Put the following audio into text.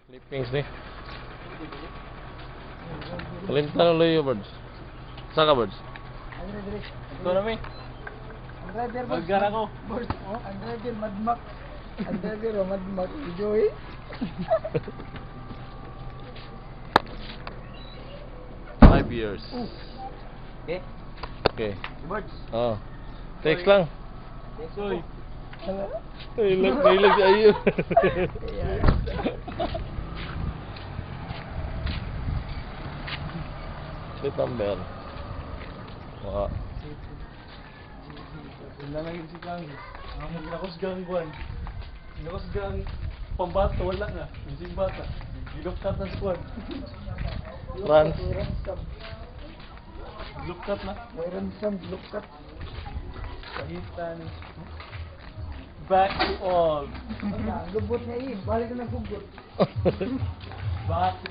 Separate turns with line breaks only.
Clippings ni. Kalimtan na luyo, birds. Saka, birds?
Andre, dire.
Ito na mi.
Ang driver, boss.
Maggar ako.
Boss, oh, ang driver, Mad Max. Ang driver, oh, Mad Max. Joey.
5 years.
Okay.
Okay.
Birds.
Oh. Text lang.
Soy.
Nailag, nailag si Ayo. Plate number. Maka.
Wala na yun si Kang. Ang ginakos gang buwan. Ginakos gang pambato, wala na. Bising bata. Gilupkat na si Kwan.
Trans.
Ransom.
Gilupkat na.
May ransom, lukat.
Kahitan. Back to all.
Ang lubot niya eh. Balik na naghugot.
Back to